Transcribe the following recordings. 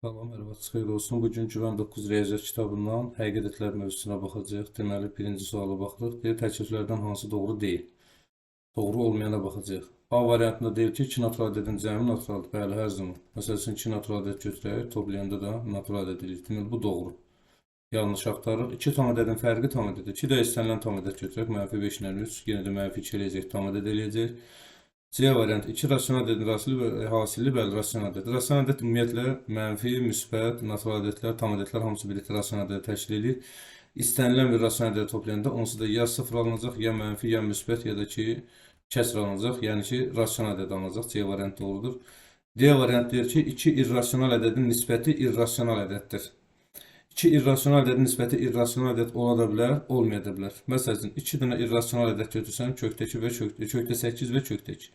Salam, hər vaxt xeyir olsun. Bugün Güvən 9 riyaziyyat kitabından həqiqi ədədlər mövzusuna baxacağıq. Deməli, birinci suala baxırıq. Deyir, təkliflərdən hansı doğru deyil? Doğru olmayana baxacağıq. A variantında deyir ki, 2 natural ədədin cəmi naturaldır. Bəli, hər zaman. Məsəl üçün, 2 natural ədəd götürək, toplayanda da natural ədəd eləyir. Deməli, bu doğru. Yanlış axtarırıq. 2 tam ədədin fərqi tam ədədir. 2 də istənilən tam ədəd götürək. Mənfi 5 ilə 3, yenə də mənfi 2 eləyəcək, tam ədəd eləyəcək. C variantı 2 rasional ədədin hasili, bəli, rasional ədəd. Rasional ədəd ümumiyyətlə mənfi, müsbət, natural ədədlər, tam ədədlər hamısı birlikdə rasional ədədi təşkil edir. İstənilən bir rasional ədədi toplayanda onsuz da ya sıfır alınacaq, ya mənfi, ya müsbət, ya da ki, kəsr alınacaq. Yəni ki, rasional ədəd alınacaq. C variantı doğrudur. D variantı deyir ki, 2 irrasional ədədin nisbəti irrasional ədəddir. 2 irrasional ədədin nisbəti irrasional ədəd ola da bilər, olmaya da bilər. Məsəl üçün, 2 dənə irrasional ədəd götürsəm, kökdə 2 və kökdə 8 və kökdə 2.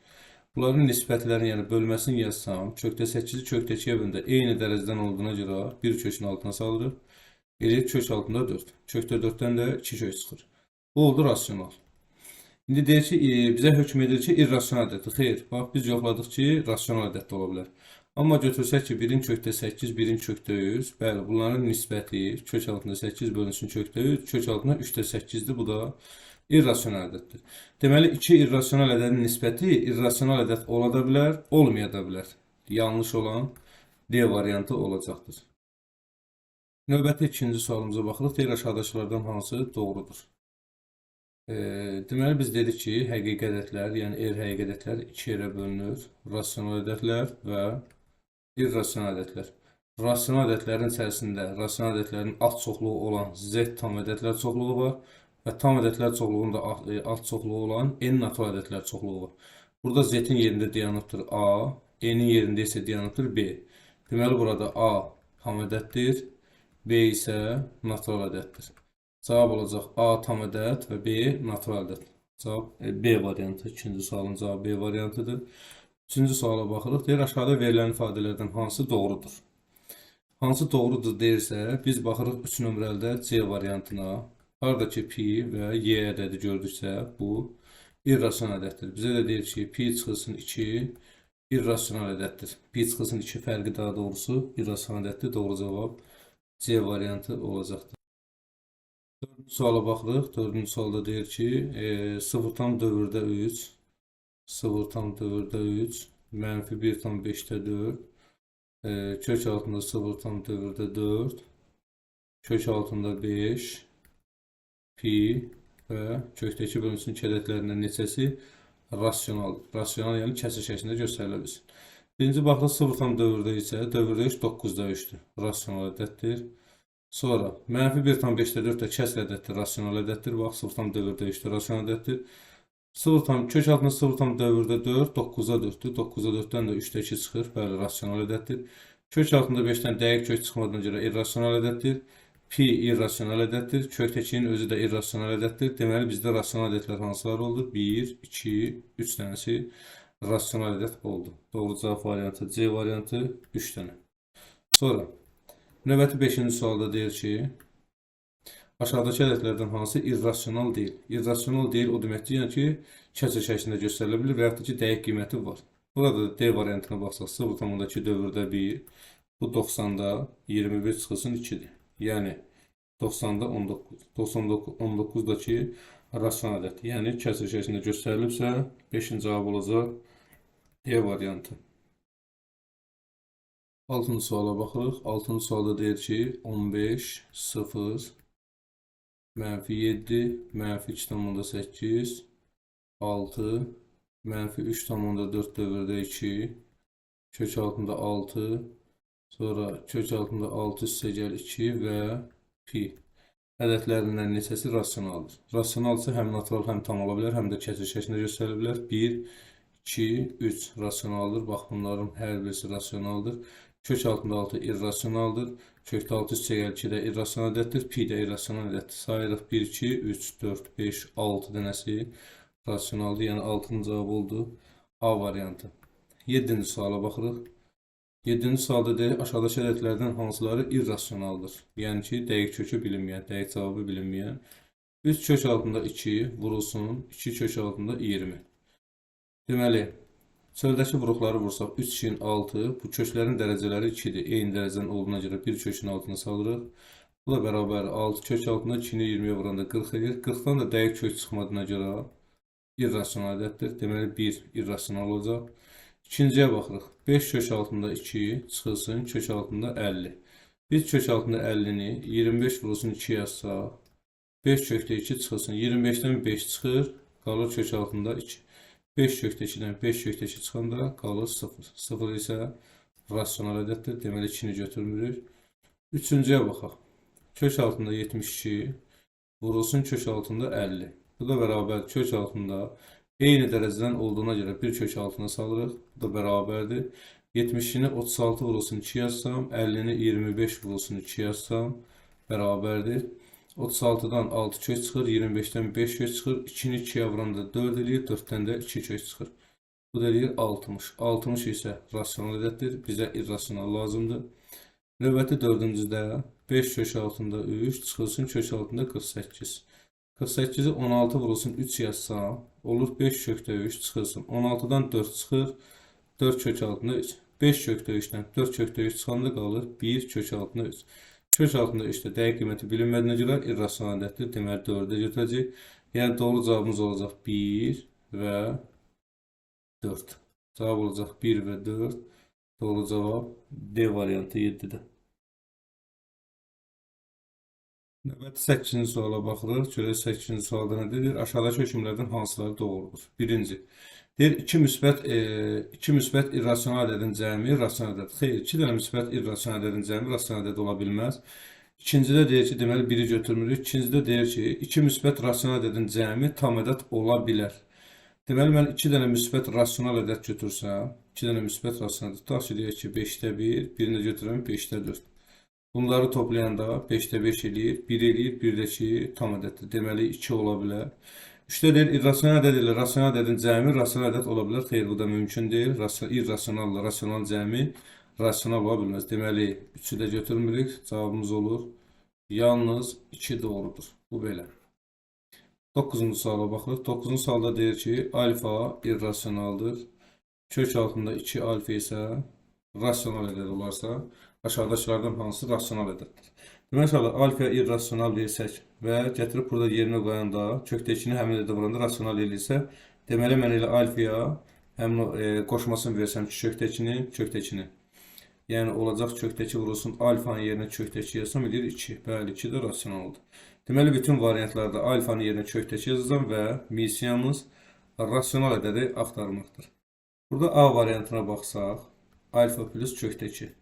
Bunların nisbətlərini, yəni bölməsini yazsam, kökdə 8-i kökdə 2-yə bölündə eyni dərəcədən olduğuna görə bir kökün altına salırıq. Eləyir kök altında 4. Kökdə 4-dən də 2 kök çıxır. Bu oldu rasional. İndi deyir ki, bizə hökm edir ki, irrasional ədəddir. Xeyr, bax, biz yoxladıq ki, rasional ədəd də ola bilər. Amma götürsək ki, 1-in kökdə 8, 1-in kökdə 3, bəli, bunların nisbəti kök altında 8 bölünsün kökdə 3, kök altında 3-də 8-dir. Bu da irrasional ədəddir. Deməli, 2 irrasional ədədin nisbəti irrasional ədəd ola da bilər, olmaya da bilər. Yanlış olan D variantı olacaqdır. Növbəti ikinci sualımıza baxırıq. Deyir, aşağıdakılardan hansı doğrudur? Deməli, biz dedik ki, həqiqi ədədlər, yəni R həqiqi ədədlər iki yerə bölünür. Rasional ədədlər və irrasional ədədlər. Rasional ədədlərin içərisində rasional ədədlərin alt çoxluğu olan Z tam ədədlər çoxluğu var və tam ədədlər çoxluğunun da alt çoxluğu olan N natural ədədlər çoxluğu var. Burada Z-in yerində dayanıbdır A, N-in yerində isə dayanıbdır B. Deməli, burada A tam ədəddir, B isə natural ədəddir. Cavab olacaq A tam ədəd və B natural ədəd. Cavab B variantı. İkinci sualın cavabı B variantıdır. Üçüncü suala baxırıq. Deyir, aşağıda verilən ifadələrdən hansı doğrudur? Hansı doğrudur deyirsə, biz baxırıq 3 nömrəlidə C variantına. Haradakı pi və y ədədi gördüksə, bu irrasional ədəddir. Bizə də deyir ki, pi çıxılsın 2 irrasional ədəddir. Pi çıxılsın 2 fərqi daha doğrusu irrasional ədəddir. Doğru cavab C variantı olacaqdır. Dördüncü suala baxırıq. Dördüncü sualda deyir ki, 0,4-də 3, 0,4-də 3, mənfi 1,5-də 4, kök altında 0,4-də 4, kök altında 5, pi və kökdəki bölünsün iki ədədlərindən neçəsi rasionaldır. Rasional, yəni kəsr şəklində göstərilə bilsin. Birinci baxırıq 0,4-də isə 4-də 3, 9-da 3-dür. Rasional ədəddir. Sonra mənfi 1,5-də 4 də kəsr ədəddir, rasional ədəddir. Bax, 0,4-də 3-dür, rasional ədəddir. 0, kök altında 0,4-də 4, 9-da 4-dür. 9-da 4-dən də 3-də 2 çıxır. Bəli, rasional ədəddir. Kök altında 5-dən dəqiq kök çıxmadığına görə irrasional ədəddir. Pi irrasional ədəddir. Kökdəkinin özü də irrasional ədəddir. Deməli, bizdə rasional ədədlər hansılar oldu? 1, 2, 3 dənəsi rasional ədəd oldu. Doğru cavab variantı C variantı 3 dənə. Sonra növbəti 5-ci sualda deyir ki, aşağıdakı ədədlərdən hansı irrasional deyil? İrrasional deyil o deməkdir, yəni ki, kəsr şəklində göstərilə bilir və yaxud da ki, dəqiq qiyməti var. Burada da D variantına baxsaq, 0,2 dövrdə 1, bu 90-da 21 çıxılsın 2-dir. Yəni 90-da 19, 99, 19-dakı rasional ədəd. Yəni kəsr şəklində göstərilibsə, 5-ci cavab olacaq D variantı. 6-cı suala baxırıq. 6-cı sualda deyir ki, 15, 0, mənfi 7, mənfi 2,8, 6, mənfi 3,4 dövrdə 2, kök altında 6, sonra kök altında 6 üstəgəl 2 və pi ədədlərindən neçəsi rasionaldır? Rasionalsa həm natural, həm tam ola bilər, həm də kəsr şəklində göstərilə bilər. 1, 2, 3 rasionaldır. Bax, bunların hər birisi rasionaldır. Kök altında 6 irrasionaldır. Kökdə 6 üstəgəl 2 də irrasional ədəddir. Pi də irrasional ədəddir. Sayırıq 1, 2, 3, 4, 5, 6 dənəsi rasionaldır. Yəni 6-nın cavabı oldu A variantı. 7-ci suala baxırıq. 7-ci sualda deyir, aşağıdakı ədədlərdən hansıları irrasionaldır? Yəni ki, dəqiq kökü bilinməyən, dəqiq cavabı bilinməyən. 3 kök altında 2 vurulsun, 2 kök altında 20. Deməli, Çöldəki vuruqları vursaq 3, 2-nin 6. Bu köklərin dərəcələri 2-dir. Eyni dərəcənin olduğuna görə bir kökün altına salırıq. Bu da bərabər 6 kök altında 2-ni 20-yə vuranda 40 edir. 40-dan da dəqiq kök çıxmadığına görə irrasional ədəddir. Deməli 1 irrasional olacaq. İkinciyə baxırıq. 5 kök altında 2 çıxılsın kök altında 50. Biz kök altında 50-ni 25 vurulsun 2 yazsaq, 5 kökdə 2 çıxılsın. 25-dən 5 çıxır, qalır kök altında 2. 5 kökdə 2-dən 5 kökdə 2 çıxanda qalır 0. 0 isə rasional ədəddir. Deməli 2-ni götürmürük. Üçüncüyə baxaq. Kök altında 72 vurulsun kök altında 50. Bu da bərabər kök altında eyni dərəcədən olduğuna görə bir kök altına salırıq. Bu da bərabərdir. 72-ni 36 vurulsun 2 yazsam, 50-ni 25 vurulsun 2 yazsam bərabərdir. 36-dan 6 kök çıxır, 25-dən 5 kök çıxır, 2-ni 2-yə vuranda 4 eləyir, 4-dən də 2 kök çıxır. Bu da eləyir 60. 60 isə rasional ədəddir, bizə irrasional lazımdır. Növbəti dördüncüdə 5 kök altında 3 çıxılsın kök altında 48. 48-i 16 vurulsun 3 yazsam, olur 5 kökdə 3 çıxılsın. 16-dan 4 çıxır, 4 kök altında 3. 5 kökdə 3-dən 4 kökdə 3 çıxanda qalır 1 kök altında 3. Kök altında 3-də dəqiq qiyməti bilinmədiyinə görə irrasional ədəddir. Deməli 4-ə götürəcəyik. Yəni doğru cavabımız olacaq 1 və 4. Cavab olacaq 1 və 4. Doğru cavab D variantı 7-də. Növbəti 8-ci suala baxırıq. Görək 8-ci sualda nə deyir? Aşağıdakı hökmlərdən hansıları doğrudur? Birinci. Deyir 2 müsbət irrasional ədədin cəmi rasional ədəd. Xeyr, 2 dənə müsbət irrasional ədədin cəmi rasional ədəd ola bilməz. İkincidə deyir ki, deməli 1-i götürmürük. İkincidə deyir ki, 2 müsbət rasional ədədin cəmi tam ədəd ola bilər. Deməli, mən 2 dənə müsbət rasional ədəd götürsəm, 2 dənə müsbət rasional ədəd, tutaq ki, deyək ki, 5-də 1, birini də götürəm 5-də 4. Bunları toplayanda 5-də 5 eləyir, 1 eləyir, 1 də ki, tam ədəddir. Deməli, 2 ola bilər. 3-də deyir, irrasional ədəd ilə rasional ədədin cəmi rasional ədəd ola bilər. Xeyr, bu da mümkün deyil. İrrasionalla rasional cəmi rasional ola bilməz. Deməli, 3-ü də götürmürük. Cavabımız olur. Yalnız 2 doğrudur. Bu belə. 9-cu suala baxırıq. 9-cu sualda deyir ki, alfa irrasionaldır. Kök altında 2 alfa isə rasional ədəd olarsa, aşağıdakılardan hansı rasional ədəddir? Deməli, uşaqlar, alfa irrasional versək və gətirib burada yerinə qoyanda, kökdə 2-ni həmin ədədə vuranda rasional eləyirsə, deməli, mən elə alfaya həmin o qoşmasını versəm ki, kökdə 2-ni, kökdə 2-ni. Yəni, olacaq kökdə 2 vurulsun, alfanın yerinə kökdə 2 yazsam, eləyir 2. Bəli, 2 də rasionaldır. Deməli, bütün variantlarda alfanın yerinə kökdə 2 yazacağam və missiyamız rasional ədədi axtarmaqdır. Burada A variantına baxsaq, alfa plus kökdə 2.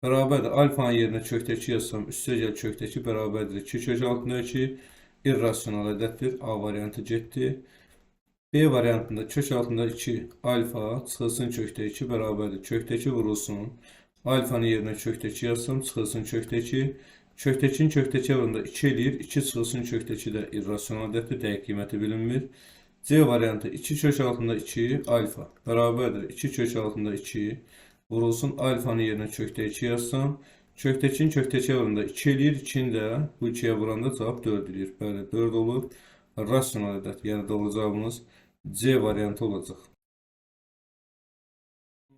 Bərabərdir. Alfanın yerinə kökdə 2 yazsam, üstə gəl kökdə 2 bərabərdir. 2 kök altında 2 irrasional ədəddir. A variantı getdi. B variantında kök altında 2 alfa çıxılsın kökdə 2 bərabərdir. Kökdə 2 vurulsun. Alfanın yerinə kökdə 2 yazsam, çıxılsın kökdə 2. Kökdə 2-nin kökdə 2 vuranda 2 eləyir. 2 çıxılsın kökdə 2 də irrasional ədəddir. Dəqiq qiyməti bilinmir. C variantı 2 kök altında 2 alfa bərabərdir. 2 kök altında 2 vurulsun. Alfanın yerinə kökdə 2 yazsam, kökdə 2-nin kökdə 2 vuranda 2 eləyir. 2-ni də bu 2-yə vuranda cavab 4 eləyir. Bəli, 4 olur. Rasional ədəd. Yəni doğru cavabımız C variantı olacaq.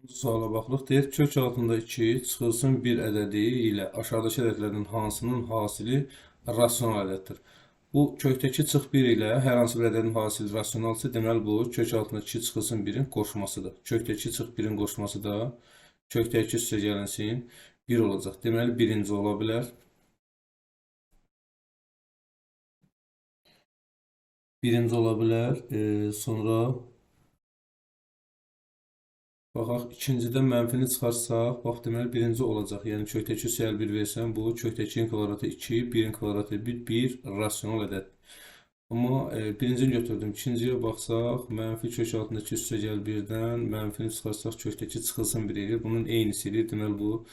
Suala baxırıq. Deyir, kök altında 2 çıxılsın 1 ədədi ilə aşağıdakı ədədlərdən hansının hasili rasional ədəddir? Bu kökdəki çıx 1 ilə hər hansı bir ədədin hasili rasionalsa, deməli bu kök altında 2 çıxılsın 1-in qoşmasıdır. Kökdəki çıx 1-in qoşması da kökdə 2 üstə gəlinsin 1 olacaq. Deməli birinci ola bilər. Birinci ola bilər. Sonra baxaq, ikincidə mənfini çıxarsaq, bax, deməli, birinci olacaq. Yəni, kökdə 2 üstə 1 versəm, bu kökdə 2-nin kvadratı 2, 1-in kvadratı 1, 1 rasional ədəd. Amma birincini götürdüm. İkinciyə baxsaq, mənfi kök altında 2 üstə gəl 1-dən, mənfini çıxarsaq, kökdə 2 çıxılsın 1 eləyir. Bunun eynisi eləyir. Deməli, bu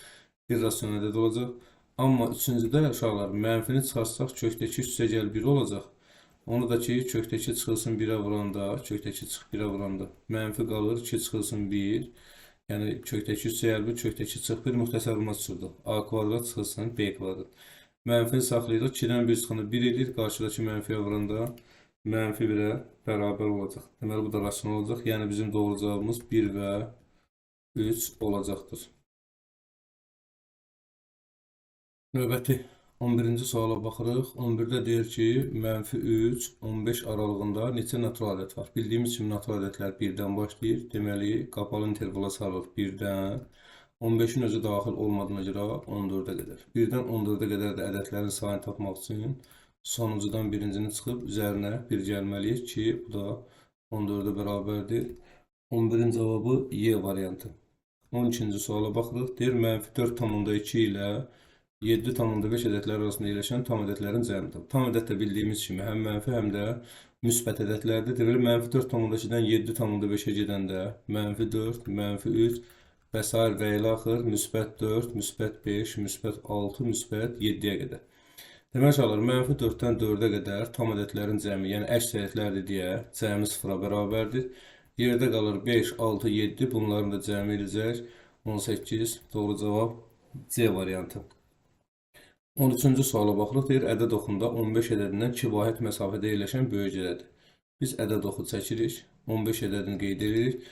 bir rasional ədəd olacaq. Amma üçüncüdə, uşaqlar, mənfini çıxarsaq, kökdə 2 üstə gəl 1 olacaq. Onu da ki, kökdə 2 çıxılsın 1-ə vuranda, kökdə 2 çıx 1-ə vuranda mənfi qalır, 2 çıxılsın 1. Yəni, kökdə 2 üstə gəl 1, kökdə 2 çıx 1, müxtəsər vurma çıxırdı. A kvadrat çıxılsın B kvadrat. Mənfini saxlayırıq, 2-dən 1 çıxanda 1 eləyir, qarşıdakı mənfiyə vuranda mənfi 1-ə bərabər olacaq. Deməli, bu da rasional olacaq. Yəni, bizim doğru cavabımız 1 və 3 olacaqdır. Növbəti 11-ci suala baxırıq. 11-də deyir ki, mənfi 3, 15 aralığında neçə natural ədəd var? Bildiyimiz kimi natural ədədlər 1-dən başlayır. Deməli, qapalı intervala salırıq 1-dən. 15-in özü daxil olmadığına görə 14-ə qədər. 1-dən 14-ə qədər də ədədlərin sayını tapmaq üçün sonuncudan birincini çıxıb üzərinə 1 gəlməliyik ki, bu da 14-ə bərabərdir. 11-in cavabı Y variantı. 12-ci suala baxırıq. Deyir, mənfi 4,2 ilə 7,5 ədədlər arasında yerləşən tam ədədlərin cəmidir. Tam ədəd də bildiyimiz kimi həm mənfi, həm də müsbət ədədlərdir. Deməli, mənfi 4,2-dən 7,5-ə gedəndə mənfi 4, mənfi 3 və sair və ilə axır müsbət 4, müsbət 5, müsbət 6, müsbət 7-yə qədər. Deməli, uşaqlar, mənfi 4-dən 4-ə qədər tam ədədlərin cəmi, yəni əks ədədlərdir deyə cəmi sıfıra bərabərdir. Yerdə qalır 5, 6, 7, bunların da cəmi edəcək 18. Doğru cavab C variantı. 13-cü suala baxırıq. Deyir, ədəd oxunda 15 ədədindən 2 vahid məsafədə yerləşən böyük ədəd. Biz ədəd oxu çəkirik, 15 ədədini qeyd edirik.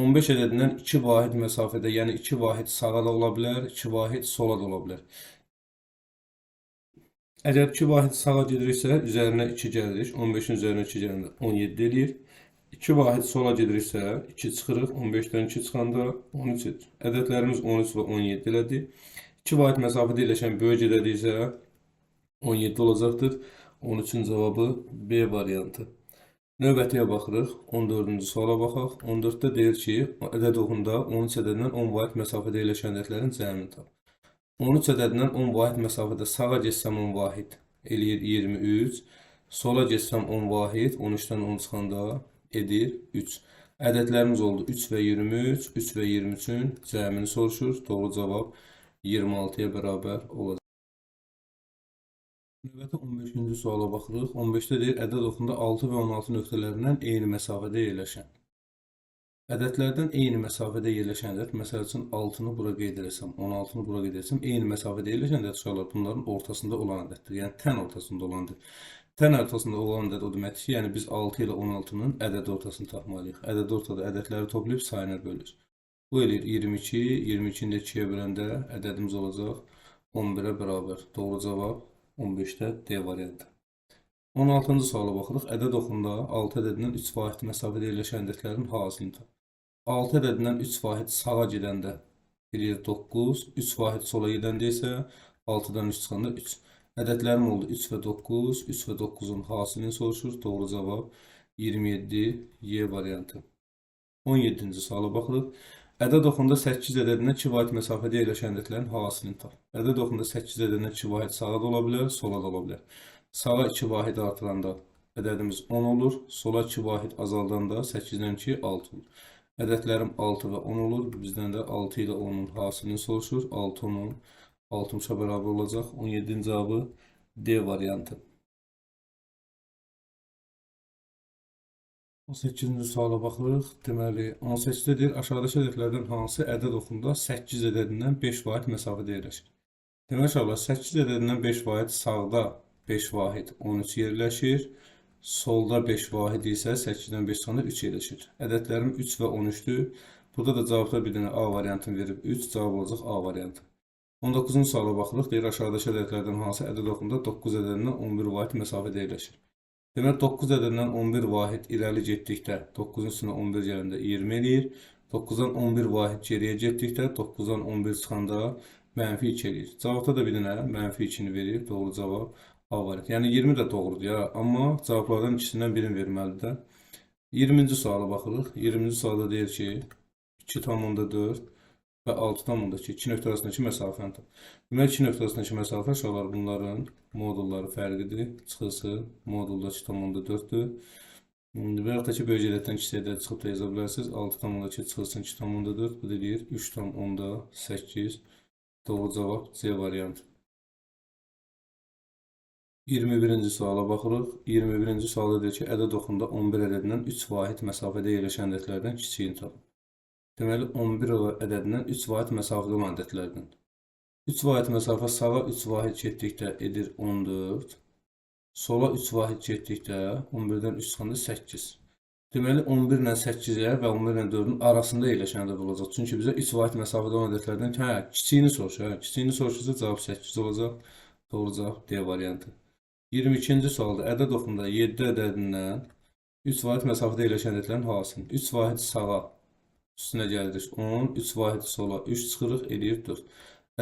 15 ədədindən 2 vahid məsafədə, yəni 2 vahid sağa da ola bilər, 2 vahid sola da ola bilər. Əgər 2 vahid sağa gediriksə, üzərinə 2 gəlirik. 15-in üzərinə 2 gələndə 17 eləyir. 2 vahid sola gediriksə, 2 çıxırıq. 15-dən 2 çıxanda 13 edir. Ədədlərimiz 13 və 17 elədi. 2 vahid məsafədə yerləşən böyük ədədi isə 17 olacaqdır. 13-ün cavabı B variantı. Növbətiyə baxırıq. 14-cü suala baxaq. 14-də deyir ki, ədəd oxunda 13 ədədindən 10 vahid məsafədə yerləşən ədədlərin cəmini tap. 13 ədədindən 10 vahid məsafədə sağa getsəm 10 vahid eləyir 23. Sola getsəm 10 vahid, 13-dən 10 çıxanda edir 3. Ədədlərimiz oldu 3 və 23. 3 və 23-ün cəmini soruşur. Doğru cavab 26-ya bərabər olacaq. Növbəti 15-ci suala baxırıq. 15-də deyir, ədəd oxunda 6 və 16 nöqtələrindən eyni məsafədə yerləşən. Ədədlərdən eyni məsafədə yerləşən ədəd, məsəl üçün 6-nı bura qeyd eləsəm, 16-nı bura qeyd eləsəm, eyni məsafədə yerləşən ədəd uşaqlar bunların ortasında olan ədəddir. Yəni tən ortasında olandır. Tən ortasında olan ədəd o deməkdir ki, yəni biz 6 ilə 16-nın ədəd ortasını tapmalıyıq. Ədəd ortada ədədləri toplayıb sayına bölür. Bu eləyir 22, 22-ni də 2-yə böləndə ədədimiz olacaq 11-ə bərabər. Doğru cavab 15-də D variantı. 16-cı suala baxırıq. Ədəd oxunda 6 ədədindən 3 vahid məsafədə yerləşən ədədlərin hasilini tap. 6 ədədindən 3 vahid sağa gedəndə eləyir 9, 3 vahid sola gedəndə isə 6-dan 3 çıxanda 3. Ədədlərim oldu 3 və 9, 3 və 9-un hasilini soruşur. Doğru cavab 27 Y variantı. 17-ci suala baxırıq. Ədəd oxunda 8 ədədindən 2 vahid məsafədə yerləşən ədədlərin hasilini tap. Ədəd oxunda 8 ədədindən 2 vahid sağa da ola bilər, sola da ola bilər. Sağa 2 vahid artıranda ədədimiz 10 olur, sola 2 vahid azaldanda 8-dən 2, 6 olur. Ədədlərim 6 və 10 olur. Bizdən də 6 ilə 10-un hasilini soruşur. 6 10-un 60-a bərabər olacaq. 17-ci cavabı D variantı. 18-ci suala baxırıq. Deməli, 18-də deyir, aşağıdakı ədədlərdən hansı ədəd oxunda 8 ədədindən 5 vahid məsafədə yerləşir? Deməli, uşaqlar, 8 ədədindən 5 vahid sağda 5 vahid 13 yerləşir. Solda 5 vahid isə 8-dən 5 çıxanda 3 yerləşir. Ədədlərim 3 və 13-dür. Burada da cavabda bir dənə A variantını verib 3, cavab olacaq A variantı. 19-cu suala baxırıq. Deyir, aşağıdakı ədədlərdən hansı ədəd oxunda 9 ədədindən 11 vahid məsafədə yerləşir? Deməli, 9 ədədindən 11 vahid irəli getdikdə 9-un üstünə 11 gələndə 20 eləyir. 9-dan 11 vahid geriyə getdikdə 9-dan 11 çıxanda mənfi 2 eləyir. Cavabda da bir dənə mənfi 2-ni verir. Doğru cavab A variantı. Yəni 20 də doğrudur ya, amma cavablardan ikisindən birini verməlidir də. 20-ci suala baxırıq. 20-ci sualda deyir ki, 2,4 və 6,2 2 nöqtə arasındakı məsafəni tap. Deməli, 2 nöqtə arasındakı məsafə uşaqlar bunların modulları fərqidir. Çıxılsı modulda 2,4-dür. Və yaxud da ki, böyük ədəddən kiçik ədəd çıxıb da yaza bilərsiniz. 6,2 çıxılsın 2,4. Bu deyir 3,8. Doğru cavab C variantı. 21-ci suala baxırıq. 21-ci sualda deyir ki, ədəd oxunda 11 ədədindən 3 vahid məsafədə yerləşən ədədlərdən kiçiyini tapın. Deməli, 11 ədədindən 3 vahid məsafədə olan ədədlərdən. 3 vahid məsafə sağa 3 vahid getdikdə edir 14. Sola 3 vahid getdikdə 11-dən 3 çıxanda 8. Deməli, 11 ilə 8-ə və 11 ilə 4-ün arasında yerləşən ədəd olacaq. Çünki bizə 3 vahid məsafədə olan ədədlərdən kiçiyini soruşur. Kiçiyini soruşursa cavab 8 olacaq. Doğru cavab D variantı. 22-ci sualda ədəd oxunda 7 ədədindən 3 vahid məsafədə yerləşən ədədlərin hansını? 3 vahid sağa üstünə gəlirik 10, 3 vahid sola 3 çıxırıq, eləyir 4.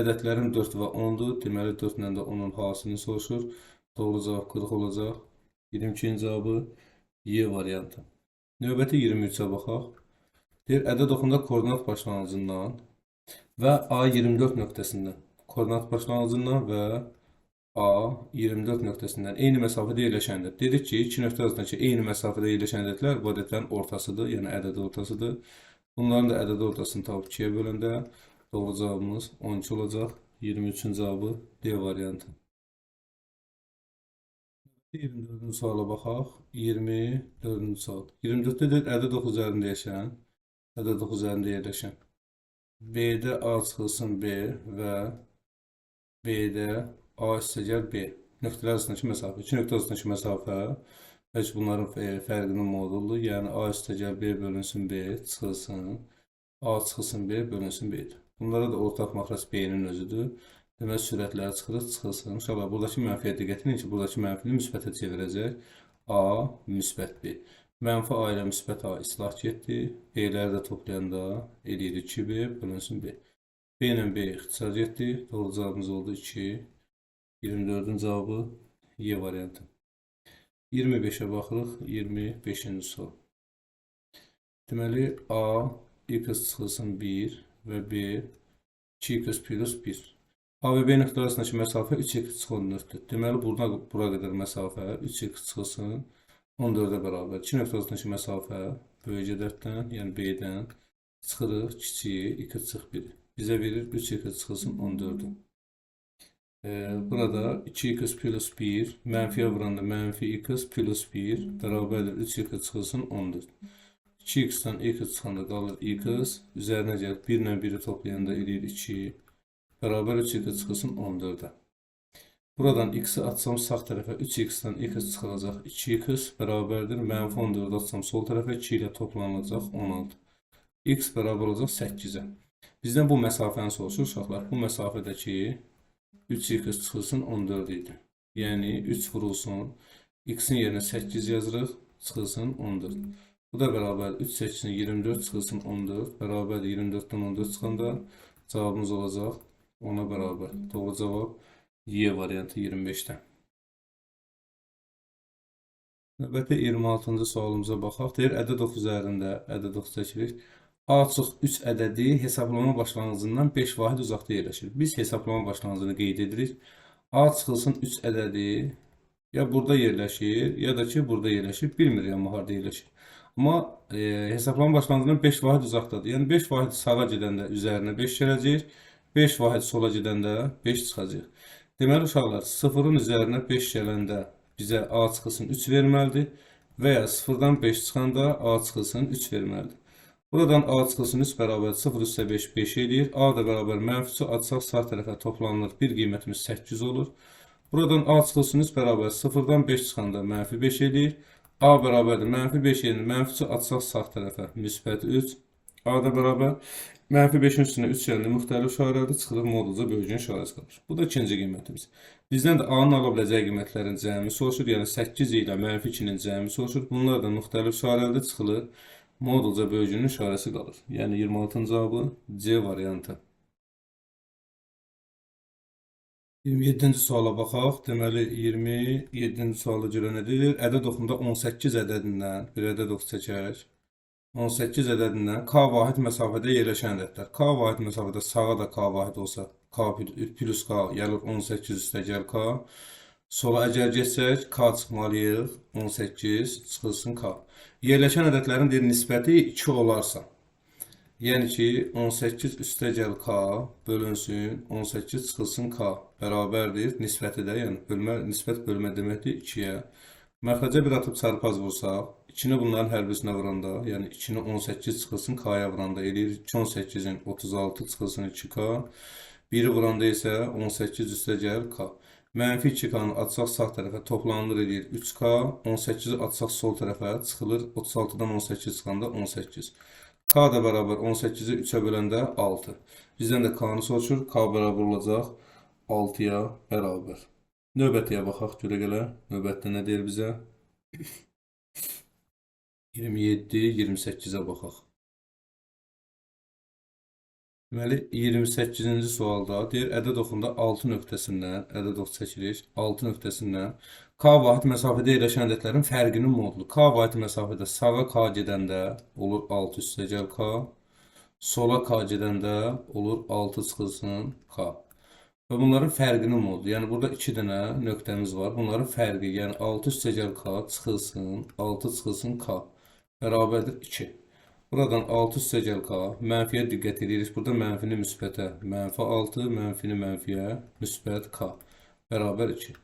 Ədədlərim 4 və 10-dur. Deməli, 4 ilə də 10-un hansını soruşur. Doğru cavab 40 olacaq. 22-ci cavabı Y variantı. Növbəti 23-ə baxaq. Deyir, ədəd oxunda koordinat başlanğıcından və A24 nöqtəsindən, koordinat başlanğıcından və A24 nöqtəsindən eyni məsafədə yerləşəndir. Dedik ki, iki nöqtə arasındakı eyni məsafədə yerləşən ədədlər bu ədədlərin ortasıdır, yəni ədəd ortasıdır. Bunların da ədəd ortasını tapıb 2-yə böləndə doğru cavabımız 12 olacaq. 23-ün cavabı D variantı. 24-cü suala baxaq. 24-cü sual. 24-də deyir, ədəd oxu üzərində yerləşən, ədəd oxu üzərində yerləşən B-də A çıxılsın B və B-də A üstəgəl B. Nöqtələr arasındakı məsafə. İki nöqtə arasındakı məsafə heç bunların fərqinin moduludur. Yəni A üstəgəl B bölünsün B çıxılsın. A çıxılsın B bölünsün B-dir. Bunlara da ortaq maxrac B-nin özüdür. Deməli, sürətləri çıxırıq, çıxılsın. İnşallah, buradakı mənfiyə diqqət edin ki, buradakı mənfini müsbətə çevirəcək. A müsbət B. Mənfi A ilə müsbət A islah getdi. B-ləri də toplayanda eləyir 2B bölünsün B. B ilə B ixtisar getdi. Doğru cavabımız oldu 2. 24-ün cavabı Y variantı. 25-ə baxırıq. 25-ci sual. Deməli, A x çıxılsın 1 və B 2x plus 1. A və B nöqtələri arasındakı məsafə 3x çıx 14-dür. Deməli, buradan bura qədər məsafə 3x çıxılsın 14-ə bərabər. İki nöqtə arasındakı məsafə böyük ədəddən, yəni B-dən çıxırıq kiçiyi x çıx 1. Bizə verir 3x çıxılsın 14-ü. Burada 2x plus 1 mənfiyə vuranda mənfi x plus 1 bərabərdir 3x çıxılsın 14. 2x-dən x çıxanda qalır x, üzərinə gəlib 1 ilə 1-i toplayanda eləyir 2, bərabər 3x çıxılsın 14-ə. Buradan x-i atsam sağ tərəfə 3x-dən x çıxılacaq 2x bərabərdir. Mənfi 14-ü atsam sol tərəfə 2 ilə toplanılacaq 16. X bərabər olacaq 8-ə. Bizdən bu məsafəni soruşur uşaqlar. Bu məsafədəki 3x çıxılsın 14 idi. Yəni 3 vurulsun. X-in yerinə 8 yazırıq, çıxılsın 14. Bu da bərabər 3 8-in 24 çıxılsın 14. Bərabər 24-dən 14 çıxanda cavabımız olacaq 10-a bərabər. Doğru cavab Y variantı 25-də. Növbəti 26-cı sualımıza baxaq. Deyir, ədəd ox üzərində ədəd ox çəkirik. A çıx 3 ədədi hesablama başlanğıcından 5 vahid uzaqda yerləşir. Biz hesablama başlanğıcını qeyd edirik. A çıxılsın 3 ədədi ya burada yerləşir, ya da ki, burada yerləşir. Bilmirik amma harada yerləşir. Amma hesablama başlanğıcından 5 vahid uzaqdadır. Yəni 5 vahid sağa gedəndə üzərinə 5 gələcək, 5 vahid sola gedəndə 5 çıxacaq. Deməli, uşaqlar, 0-ın üzərinə 5 gələndə bizə A çıxılsın 3 verməlidir və ya 0-dan 5 çıxanda A çıxılsın 3 verməlidir. Buradan A çıxılsın 3 bərabər 0 üstə 5, 5 eləyir. A da bərabər mənfi 3 atsaq sağ tərəfə toplanılır. Bir qiymətimiz 8 olur. Buradan A çıxılsın 3 bərabər 0-dan 5 çıxanda mənfi 5 eləyir. A bərabərdir mənfi 5 yerində mənfi 3 atsaq sağ tərəfə müsbət 3. A da bərabər mənfi 5-in üstünə 3 yerində müxtəlif işarədir. Çıxılır modulca böyücün işarəsi qalır. Bu da ikinci qiymətimiz. Bizdən də A-nın ala biləcəyi qiymətlərin cəmi soruşur. Yəni 8 ilə mənfi 2-nin cəmi soruşur. Bunlar da müxtəlif işarədir. Çıxılır. Modulca böyücünün işarəsi qalır. Yəni 26-cı cavabı C variantı. 27-ci suala baxaq. Deməli, 27-ci suala görə nə deyir? Ədəd oxunda 18 ədədindən bir ədəd oxu çəkək. 18 ədədindən K vahid məsafədə yerləşən ədədlər. K vahid məsafədə sağa da K vahid olsa, K plus K gəlir 18 üstəgəl K. Sola əgər getsək, K çıxmalıyıq. 18 çıxılsın K. Yerləşən ədədlərin bir nisbəti 2 olarsa, yəni ki, 18 üstəgəl K bölünsün, 18 çıxılsın K bərabərdir. Nisbəti də, yəni bölmə, nisbət bölmə deməkdir 2-yə. Məxrəcə bir atıb çarpaz vursaq, 2-ni bunların hər birisinə vuranda, yəni 2-ni 18 çıxılsın K-ya vuranda eləyir 2 18-in 36 çıxılsın 2K. 1-i vuranda isə 18 üstəgəl K. Mənfi 2K-nı atsaq sağ tərəfə toplanılır eləyir 3K. 18-i atsaq sol tərəfə çıxılır. 36-dan 18 çıxanda 18. K da bərabər 18-i 3-ə böləndə 6. Bizdən də K-nı soruşur. K bərabər olacaq 6-ya bərabər. Növbətiyə baxaq görə gələ. Növbətdə nə deyir bizə? 27, 28-ə baxaq. Deməli, 28-ci sualda deyir, ədəd oxunda 6 nöqtəsindən, ədəd ox çəkirik, 6 nöqtəsindən K vahid məsafədə yerləşən ədədlərin fərqinin modulu. K vahid məsafədə sağa K gedəndə olur 6 üstəgəl K, sola K gedəndə olur 6 çıxılsın K. Və bunların fərqinin modulu. Yəni, burada 2 dənə nöqtəmiz var. Bunların fərqi, yəni 6 üstəgəl K çıxılsın, 6 çıxılsın K bərabərdir 2. Buradan 6 üstəgəl K, mənfiyə diqqət edirik. Burada mənfini müsbətə, mənfi 6, mənfini mənfiyə, müsbət K bərabər 2.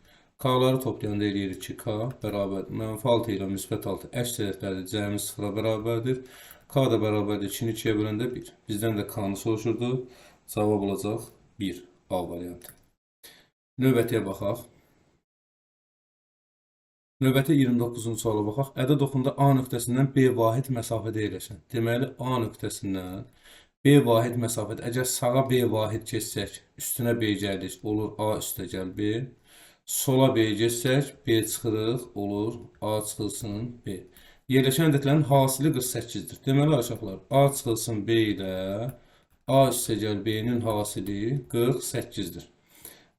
K-ları toplayanda eləyir 2K bərabər mənfi 6 ilə müsbət 6 əks ədədlərdir, cəmi 0-a bərabərdir. K da bərabərdir 2-ni 2-yə böləndə 1. Bizdən də K-nı soruşurdu. Cavab olacaq 1 A variantı. Növbətiyə baxaq. Növbəti 29-cu suala baxaq. Ədəd oxunda A nöqtəsindən B vahid məsafədə yerləşən. Deməli, A nöqtəsindən B vahid məsafədə. Əgər sağa B vahid keçsək, üstünə B gəlir, olur A üstəgəl B. Sola B keçsək, B çıxırıq, olur A çıxılsın B. Yerləşən ədədlərin hasili 48-dir. Deməli, uşaqlar, A çıxılsın B ilə A üstəgəl B-nin hasili 48-dir.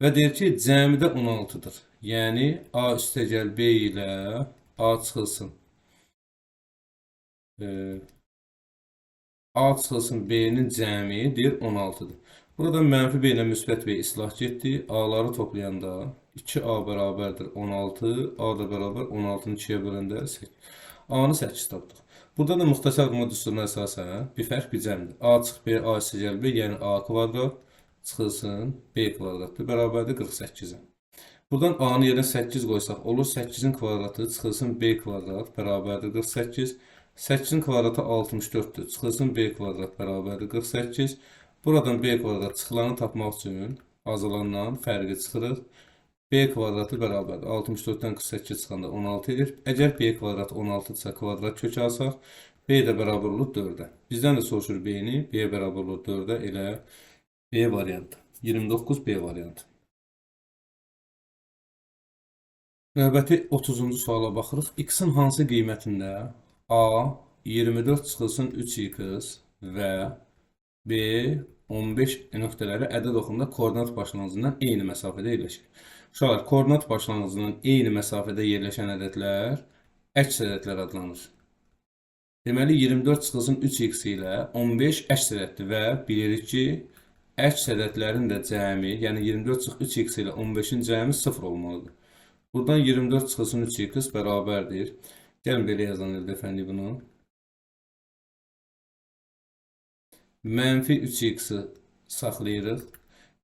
Və deyir ki, cəmi də 16-dır. Yəni, A üstəgəl B ilə A çıxılsın. A çıxılsın B-nin cəmi deyir 16-dır. Buradan mənfi B ilə müsbət B islah getdi. A-ları toplayanda 2A bərabərdir 16, A da bərabər 16-nı 2-yə böləndə 8. A-nı 8 tapdıq. Burada da müxtəsər vurma düsturuna əsasən bir fərq bir cəmdir. A çıx B, A üstəgəl B, yəni A kvadrat çıxılsın B kvadratdır, bərabərdir 48-ə. Buradan A-nın yerinə 8 qoysaq olur. 8-in kvadratı çıxılsın B kvadrat bərabərdir 48. 8-in kvadratı 64-dür. Çıxılsın B kvadrat bərabərdir 48. Buradan B kvadrat çıxılanı tapmaq üçün azalandan fərqi çıxırıq. B kvadratı bərabərdir. 64-dən 48 çıxanda 16 edir. Əgər B kvadrat 16-dırsa kvadrat kök alsaq, B də bərabər olur 4-ə. Bizdən də soruşur B-ni. B bərabər olur 4-ə, elə B variantı. 29 B variantı. Növbəti 30-cu suala baxırıq. X-in hansı qiymətində A 24 çıxılsın 3x və B 15 nöqtələri ədəd oxunda koordinat başlanğıcından eyni məsafədə yerləşir. Uşaqlar, koordinat başlanğıcından eyni məsafədə yerləşən ədədlər əks ədədlər adlanır. Deməli, 24 çıxılsın 3x ilə 15 əks ədəddir və bilirik ki, əks ədədlərin də cəmi, yəni 24 çıx 3x ilə 15-in cəmi 0 olmalıdır. Buradan 24 çıxılsın 3x bərabərdir. Gəlin belə yazan əldə əfəndi bunu. Mənfi 3x-i saxlayırıq.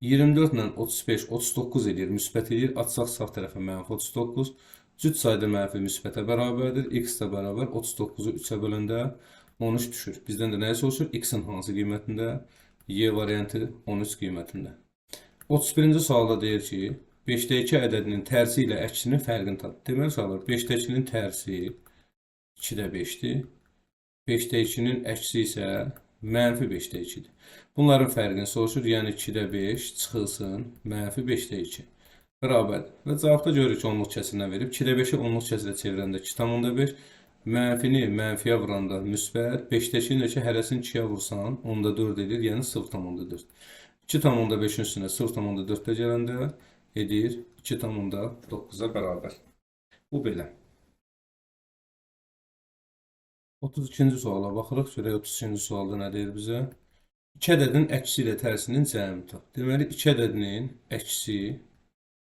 24 ilə 35, 39 eləyir, müsbət eləyir. Atsaq sağ tərəfə mənfi 39. Cüt sayda mənfi müsbətə bərabərdir. X də bərabər 39-u 3-ə böləndə 13 düşür. Bizdən də nəyə soruşur? X-in hansı qiymətində? Y variantı 13 qiymətində. 31-ci sualda deyir ki, 5-də 2 ədədinin tərsi ilə əksinin fərqini tap. Deməli, uşaqlar, 5-də 2-nin tərsi 2-də 5-dir. 5-də 2-nin əksi isə mənfi 5-də 2-dir. Bunların fərqini soruşur, yəni 2-də 5 çıxılsın mənfi 5-də 2 bərabərdir. Və cavabda görürük ki, onluq kəsirindən verib. 2-də 5-i onluq kəsirə çevirəndə 2,5, mənfini mənfiyə vuranda müsbət, 5-də 2-nin də ki, hərəsini 2-yə vursan, onda 4 edir, yəni 0,4. 2,5-in üstünə 0,4 də gələndə edir 2,9-a bərabər. Bu belə. 32-ci suala baxırıq. Görək 32-ci sualda nə deyir bizə? 2 ədədin əksi ilə tərsinin cəmini tap. Deməli, 2 ədədinin əksi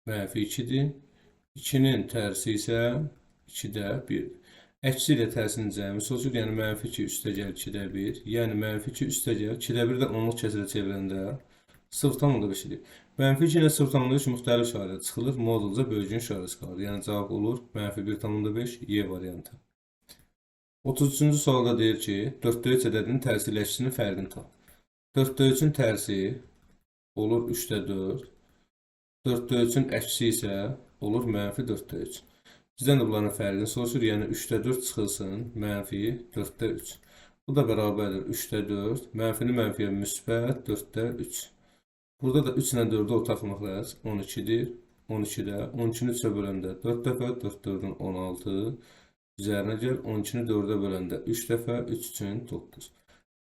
mənfi 2-dir. 2-nin tərsi isə 2-də 1-dir. Əksi ilə tərsinin cəmi soruşur. Yəni, mənfi 2 üstəgəl 2-də 1. Yəni, mənfi 2 üstəgəl 2-də 1 də onluq kəsirə çevirəndə 0,5 edir. Mənfi 2 ilə 0,5 müxtəlif işarə çıxılır. Modulca bölgün işarəsi qalır. Yəni, cavab olur mənfi 1,5 Y variantı. 33-cü sualda deyir ki, 4-də 3 ədədinin tərsi ilə əksinin fərqini tap. 4-də 3-ün tərsi olur 3-də 4. 4-də 3-ün əksi isə olur mənfi 4-də 3. Bizdən də bunların fərqini soruşur. Yəni 3-də 4 çıxılsın mənfi 4-də 3. Bu da bərabərdir 3-də 4. Mənfini mənfiyə müsbət 4-də 3. Burada da 3 ilə 4-ü ortaq məxrəc 12-dir. 12-də 12-ni 3-ə böləndə 4 dəfə, 4 4-ün 16. Üzərinə gəl 12-ni 4-ə böləndə 3 dəfə, 3 üçün 9.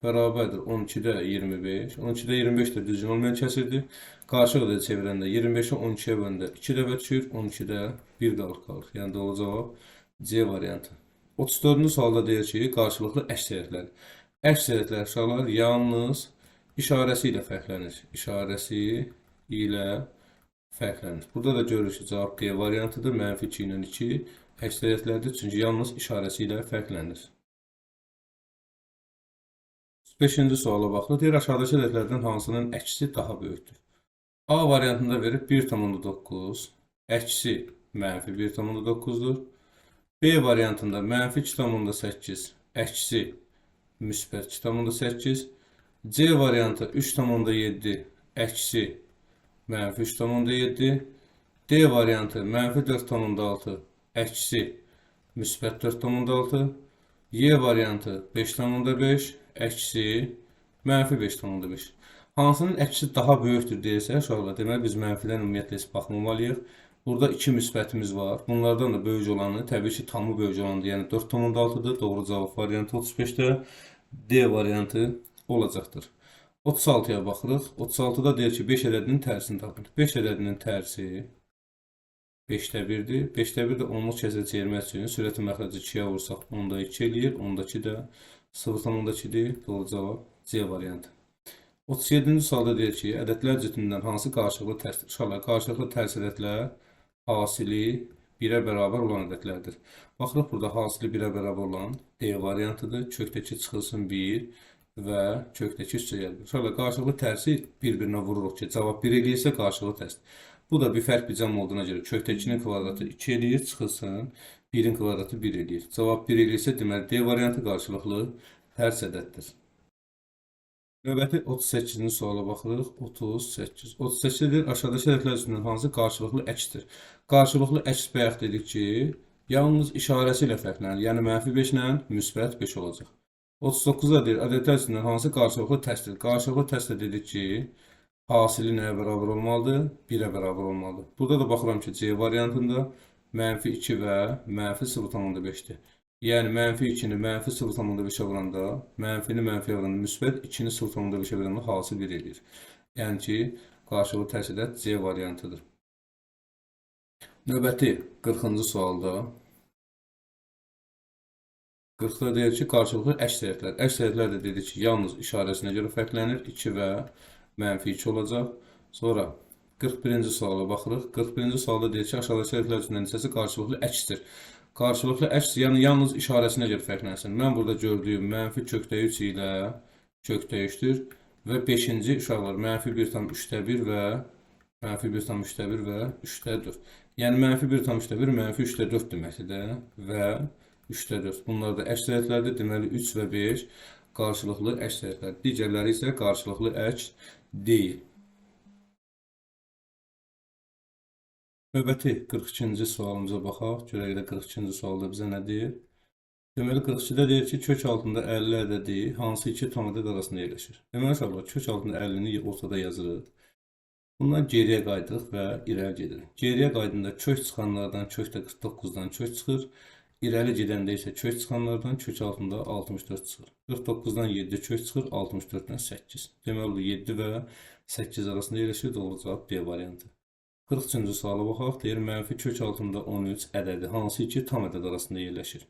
Bərabərdir 12-də 25. 12-də 25 də düzgün olmayan kəsirdir. Qarışıq da çevirəndə 25-i 12-yə böləndə 2 dəfə düşür, 12-də 1 qalır. Yəni doğru cavab C variantı. 34-cü sualda deyir ki, qarşılıqlı əks ədədlər. Əks ədədlər uşaqlar yalnız işarəsi ilə fərqlənir. İşarəsi ilə fərqlənir. Burada da görürük ki, cavab D variantıdır. Mənfi 2 ilə 2 əks ədədlərdir. Çünki yalnız işarəsi ilə fərqlənir. 5-ci suala baxırıq. Deyir, aşağıdakı ədədlərdən hansının əksi daha böyükdür? A variantında verib 1,9, əksi mənfi 1,9-dur. B variantında mənfi 2,8, əksi müsbət 2,8. C variantı 3,7, əksi mənfi 3,7. D variantı mənfi 4,6, əksi müsbət 4,6. Y variantı 5,5, əksi mənfi 5,5. Hansının əksi daha böyükdür deyirsə, uşaqlar, deməli biz mənfidən ümumiyyətlə heç baxmamalıyıq. Burada 2 müsbətimiz var. Bunlardan da böyük olanı, təbii ki, tamı böyük olanıdır. Yəni 4,6-dır. Doğru cavab variantı 35-də D variantı olacaqdır. 36-ya baxırıq. 36-da deyir ki, 5 ədədinin tərsini tapın. 5 ədədinin tərsi 5-də 1-dir. 5-də 1 də onluq kəsrə çevirmək üçün sürəti məxrəci 2-yə vursaq 10-da 2 eləyir. 10-da 2 də 0,2-dir. Doğru cavab C variantı. 37-ci sualda deyir ki, ədədlər cütündən hansı qarşılıqlı tərs, uşaqlar, qarşılıqlı tərs ədədlər hasili 1-ə bərabər olan ədədlərdir. Baxırıq burada hasili 1-ə bərabər olan D variantıdır. Kökdəki çıxılsın 1 və kökdəki 3-ə gəlir. Uşaqlar, qarşılıqlı tərsi bir-birinə vururuq ki, cavab 1 eləyirsə qarşılıqlı tərs. Bu da bir fərq bir cəm olduğuna görə kökdə 2-nin kvadratı 2 eləyir, çıxılsın 1-in kvadratı 1 eləyir. Cavab 1 eləyirsə, deməli D variantı qarşılıqlı tərs ədəddir. Növbəti 38-ci suala baxırıq. 38. 38 deyir, aşağıdakı ədədlər üstündən hansı qarşılıqlı əksdir? Qarşılıqlı əks bayaq dedik ki, yalnız işarəsi ilə fərqlənir. Yəni mənfi 5 ilə müsbət 5 olacaq. 39-da deyir, ədədlər üstündən hansı qarşılıqlı tərsdir? Qarşılıqlı tərsdə dedik ki, hasili nəyə bərabər olmalıdır? 1-ə bərabər olmalıdır. Burada da baxıram ki, C variantında mənfi 2 və mənfi 0,5-dir. Yəni mənfi 2-ni mənfi 0,5-ə vuranda, mənfini mənfiyə vuranda müsbət, 2-ni 0,5-ə vuranda hasil 1 eləyir. Yəni ki, qarşılıqlı tərs ədəd C variantıdır. Növbəti 40-cı sualda 40-da deyir ki, qarşılıqlı əks ədədlər. Əks ədədlər də dedik ki, yalnız işarəsinə görə fərqlənir. 2 və mənfi 2 olacaq. Sonra 41-ci suala baxırıq. 41-ci sualda deyir ki, aşağıdakı ədədlər üstündən neçəsi qarşılıqlı əksdir. Qarşılıqlı əks, yəni yalnız işarəsinə görə fərqlənsin. Mən burada gördüyüm mənfi kökdə 3 ilə kökdə 3-dür və 5-ci uşaqlar mənfi 1,3-də 1 və mənfi 1,3-də 1 və 3-də 4. Yəni mənfi 1,3-də 1 mənfi 3-də 4 deməkdir də və 3-də 4. Bunlar da əks ədədlərdir. Deməli 3 və 5 qarşılıqlı əks ədədlər. Digərləri isə qarşılıqlı əks deyil. Növbəti 42-ci sualımıza baxaq. Görək də 42-ci sualda bizə nə deyir? Deməli 42-də deyir ki, kök altında 50 ədədi hansı iki tam ədəd arasında yerləşir? Deməli uşaqlar, kök altında 50-ni ortada yazırıq. Bundan geriyə qayıdırıq və irəli gedirik. Geriyə qaydanda kök çıxanlardan kökdə 49-dan kök çıxır. İrəli gedəndə isə kök çıxanlardan kök altında 64 çıxır. 49-dan 7 kök çıxır, 64-dən 8. Deməli bu 7 və 8 arasında yerləşir. Doğru cavab D variantı. 43-cü suala baxaq. Deyir, mənfi kök altında 13 ədədi hansı iki tam ədəd arasında yerləşir?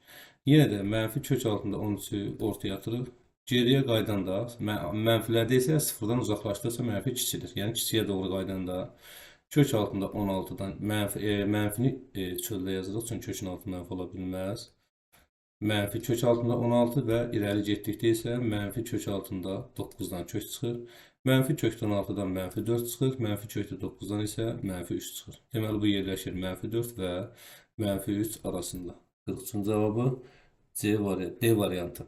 Yenə də mənfi kök altında 13-ü ortaya atırıq. Geriyə qaydanda, mənfilərdə isə sıfırdan uzaqlaşdıqca mənfi kiçilir. Yəni kiçiyə doğru qaydanda kök altında 16-dan mənfini çöldə yazırıq. Çünki kökün altı mənfi ola bilməz. Mənfi kök altında 16 və irəli getdikdə isə mənfi kök altında 9-dan kök çıxır. Mənfi kökdə 16-dan mənfi 4 çıxır. Mənfi kökdə 9-dan isə mənfi 3 çıxır. Deməli, bu yerləşir mənfi 4 və mənfi 3 arasında. 43-ün cavabı C variantı, D variantı.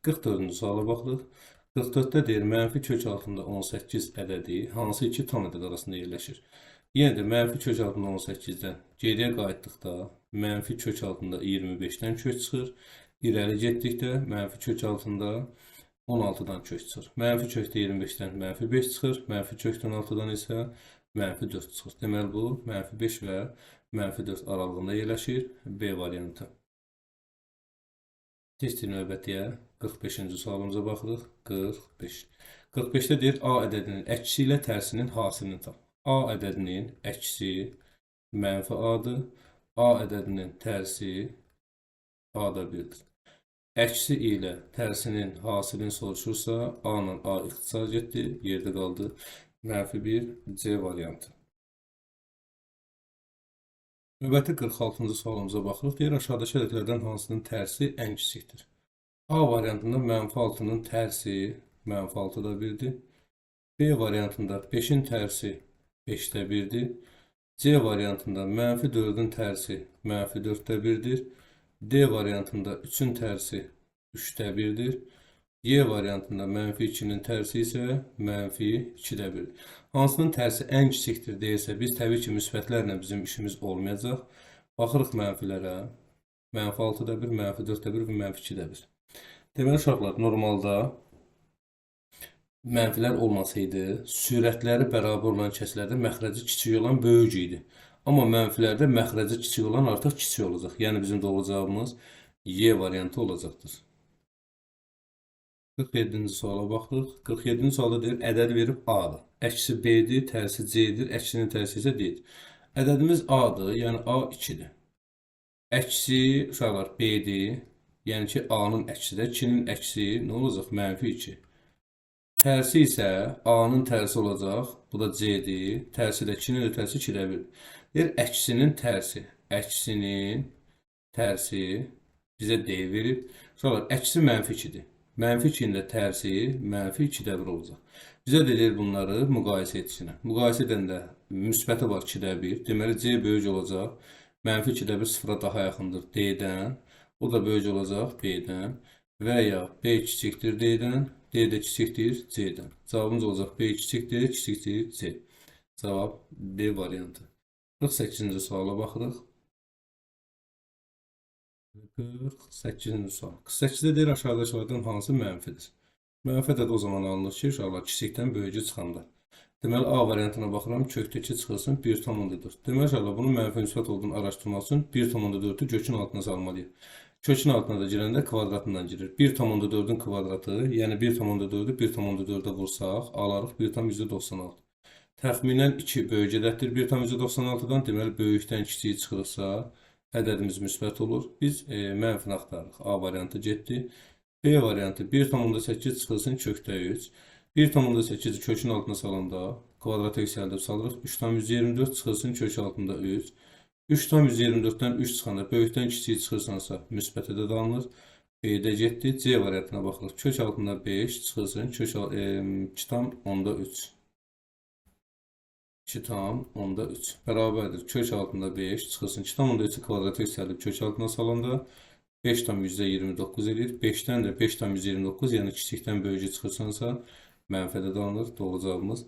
44-cü suala baxırıq. 44-də deyir, mənfi kök altında 18 ədədi hansı iki tam ədəd arasında yerləşir? Yenə də mənfi kök altında 18-dən geriyə qayıtdıqda mənfi kök altında 25-dən kök çıxır. İrəli getdikdə mənfi kök altında 16-dan kök çıxır. Mənfi kökdə 25-dən mənfi 5 çıxır. Mənfi kökdə 16-dan isə mənfi 4 çıxır. Deməli, bu mənfi 5 və mənfi 4 aralığında yerləşir. B variantı. Keçdik növbətiyə. 45-ci sualımıza baxırıq. 45. 45-də deyir A ədədinin əksi ilə tərsinin hasilini tap. A ədədinin əksi mənfi A-dır. A ədədinin tərsi A-da 1-dir. Əksi ilə tərsinin hasilini soruşursa, A ilə A ixtisar getdi, yerdə qaldı mənfi 1, C variantı. Növbəti 46-cı sualımıza baxırıq. Deyir, aşağıdakı ədədlərdən hansının tərsi ən kiçikdir? A variantında mənfi 6-nın tərsi mənfi 6-da 1-dir. B variantında 5-in tərsi 5-də 1-dir. C variantında mənfi 4-ün tərsi mənfi 4-də 1-dir. D variantında 3-ün tərsi 3-də 1-dir. Y variantında mənfi 2-nin tərsi isə mənfi 2-də 1-dir. Hansının tərsi ən kiçikdir deyilsə, biz təbii ki, müsbətlərlə bizim işimiz olmayacaq. Baxırıq mənfilərə. Mənfi 6-da 1, mənfi 4-də 1 və mənfi 2-də 1. Deməli, uşaqlar, normalda mənfilər olmasaydı, sürətləri bərabər olan kəslərdə məxrəci kiçik olan böyük idi. Amma mənfilərdə məxrəci kiçik olan artıq kiçik olacaq. Yəni, bizim doğru cavabımız Y variantı olacaqdır. 47-ci suala baxırıq. 47-ci sualda deyir, ədədi verib A-dır. Əksi B-dir, tərsi C-dir, əksinin tərsi isə D-dir. Ədədimiz A-dır, yəni A 2-dir. Əksi, uşaqlar, B-dir. Yəni ki, A-nın əksi də, 2-nin əksi nə olacaq? Mənfi 2. Tərsi isə A-nın tərsi olacaq. Bu da C-dir. Tərsi də 2-nin də tərsi 2-də 1. Deyir, əksinin tərsi. Əksinin tərsi bizə D verib. Uşaqlar, əksi mənfi 2-dir. Mənfi 2-nin də tərsi mənfi 2-də 1 olacaq. Bizə də deyir bunları müqayisə etsinə. Müqayisə edəndə müsbəti var 2-də 1. Deməli, C böyük olacaq. Mənfi 2-də 1 sıfıra daha yaxındır D-dən. O da böyük olacaq B-dən. Və ya B kiçikdir D-dən, D də kiçikdir C-dən. Cavabımız olacaq B kiçikdir, kiçikdir C. Cavab D variantı. 48-ci suala baxırıq. 48-ci sual. 48-də deyir aşağıdakılardan hansı mənfidir? Mənfi ədəd o zaman alınır ki, uşaqlar kiçikdən böyücü çıxanda. Deməli, A variantına baxıram, kökdə 2 çıxılsın 1,4. Deməli, uşaqlar, bunun mənfi müsbət olduğunu araşdırmaq üçün 1,4-ü kökün altına salmalıyıq. Kökün altına da girəndə kvadratından girir. 1,4-ün kvadratı, yəni 1,4-ü 1,4-ə vursaq, alarıq 1,96. Təxminən 2 böyük ədəddir 1,96-dan. Deməli, böyükdən kiçiyi çıxırıqsa, ədədimiz müsbət olur. Biz mənfini axtarırıq. A variantı getdi. B variantı 1,8 çıxılsın kökdə 3. 1,8-i kökün altına salanda kvadrata yüksəldib salırıq. 3,124 çıxılsın kök altında 3. 3,124-dən 3 çıxanda böyükdən kiçiyi çıxırsansa müsbət ədəd alınır. B-də getdi. C variantına baxırıq. Kök altında 5 çıxılsın kök 2,3. 2,3 bərabərdir. Kök altında 5 çıxılsın 2,3-ü kvadrata yüksəldib kök altına salanda 5,29 edir. 5-dən də 5,29, yəni kiçikdən böyücü çıxırsansa mənfi ədəd alınır. Doğru cavabımız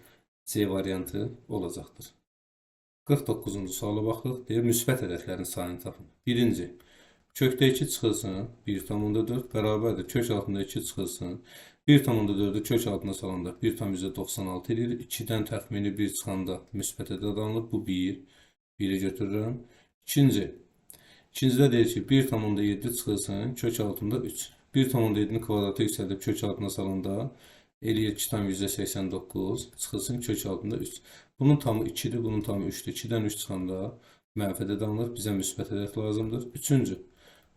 C variantı olacaqdır. 49-cu suala baxırıq. Deyir, müsbət ədədlərin sayını tapın. Birinci, kökdə 2 çıxılsın 1,4 bərabərdir. Kök altında 2 çıxılsın 1,4-ü kök altına salanda 1,96 edir. 2-dən təxmini 1 çıxanda müsbət ədəd alınır. Bu 1. 1-i götürürəm. İkinci, ikincidə deyir ki, 1,7 çıxılsın kök altında 3. 1,7-ni kvadrata yüksəldib kök altına salanda eləyir 2,89 çıxılsın kök altında 3. Bunun tamı 2-dir, bunun tamı 3-dür. 2-dən 3 çıxanda mənfi ədəd alınır. Bizə müsbət ədəd lazımdır. Üçüncü,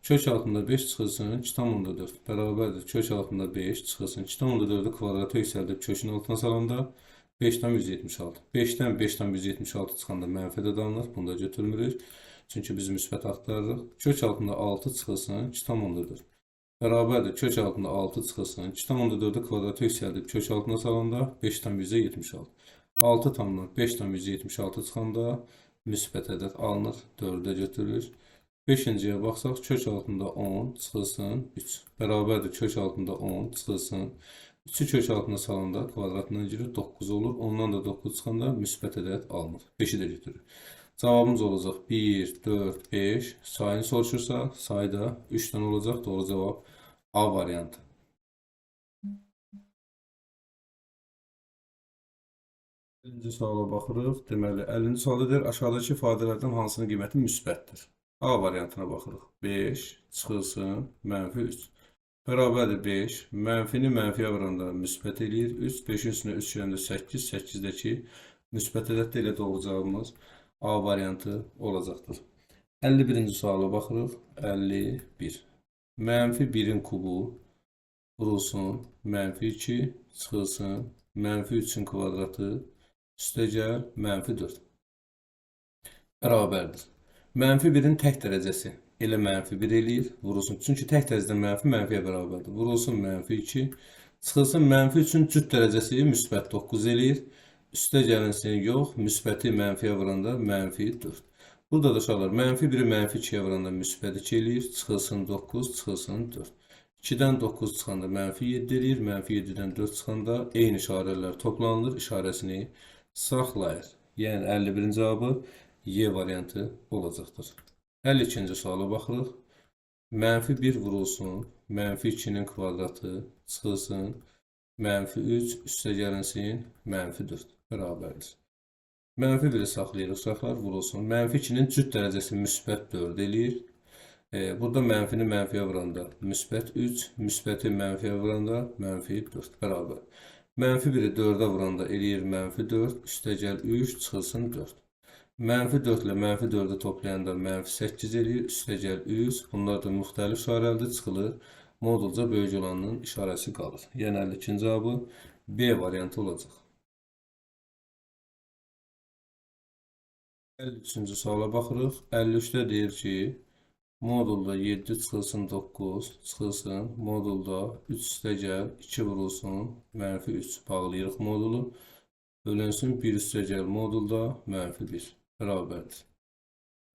kök altında 5 çıxılsın 2,4 bərabərdir. Kök altında 5 çıxılsın 2,4-ü kvadrata yüksəldib kökün altına salanda 5,176. 5-dən 5,176 çıxanda mənfi ədəd alınır. Bunu da götürmürük. Çünki biz müsbət axtarırıq. Kök altında 6 çıxılsın 2,4. Bərabərdir. Kök altında 6 çıxılsın 2,4-ü kvadrata yüksəldib kök altına salanda 5,76. 6,5,76 çıxanda müsbət ədəd alınır. 4-ə götürülür. 5-ciyə baxsaq, kök altında 10 çıxılsın 3. Bərabərdir. Kök altında 10 çıxılsın 3-ü kök altına salanda kvadratından girir 9 olur. Ondan da 9 çıxanda müsbət ədəd alınır. 5-i də götürür. Cavabımız olacaq 1, 4, 5. Sayını soruşursa sayı da 3 dənə olacaq. Doğru cavab A variantı. 50-ci suala baxırıq. Deməli, 50-ci sualda deyir, aşağıdakı ifadələrdən hansının qiyməti müsbətdir? A variantına baxırıq. 5 çıxılsın, mənfi 3. Bərabərdir 5. Mənfini mənfiyə vuranda müsbət eləyir. 3, 5-in üstünə 3 gələndə 8. 8-dəki müsbət ədəd də elə doğru cavabımız A variantı olacaqdır. 51-ci suala baxırıq. 51. Mənfi 1-in kubu vurulsun, mənfi 2 çıxılsın, mənfi 3-ün kvadratı üstəgəl mənfi 4. Bərabərdir. Mənfi 1-in tək dərəcəsi elə mənfi 1 eləyir, vurulsun. Çünki tək dərəcədən mənfi mənfiyə bərabərdir. Vurulsun mənfi 2, çıxılsın mənfi 3-ün cüt dərəcəsi müsbət 9 eləyir. Üstə gəlinsin yox, müsbəti mənfiyə vuranda mənfi 4. Burada da uşaqlar, mənfi 1-i mənfi 2-yə vuranda müsbət 2 eləyir, çıxılsın 9, çıxılsın 4. 2-dən 9 çıxanda mənfi 7 eləyir, mənfi 7-dən 4 çıxanda eyni işarələr toplanılır, işarəsini saxlayır. Yəni 51-in cavabı Y variantı olacaqdır. 52-ci suala baxırıq. Mənfi 1 vurulsun, mənfi 2-nin kvadratı çıxılsın, mənfi 3 üstə gəlinsin, mənfi 4 bərabərdir. Mənfi 1-i saxlayırıq, uşaqlar, vurulsun. Mənfi 2-nin cüt dərəcəsi müsbət 4 eləyir. Burada mənfini mənfiyə vuranda müsbət 3, müsbəti mənfiyə vuranda mənfi 4 bərabər. Mənfi 1-i 4-ə vuranda eləyir mənfi 4, üstəgəl 3, çıxılsın 4. Mənfi 4 ilə mənfi 4-ü toplayanda mənfi 8 eləyir, üstəgəl 3. Bunlar da müxtəlif işarəlidir, çıxılır. Modulca böyük olanın işarəsi qalır. Yəni 52-ci cavabı B variantı olacaq. 53-cü suala baxırıq. 53-də deyir ki, modulda 7 çıxılsın 9, çıxılsın, modulda 3 üstəgəl 2 vurulsun, mənfi 3 bağlayırıq modulu, bölünsün 1 üstəgəl modulda mənfi 1 bərabərdir.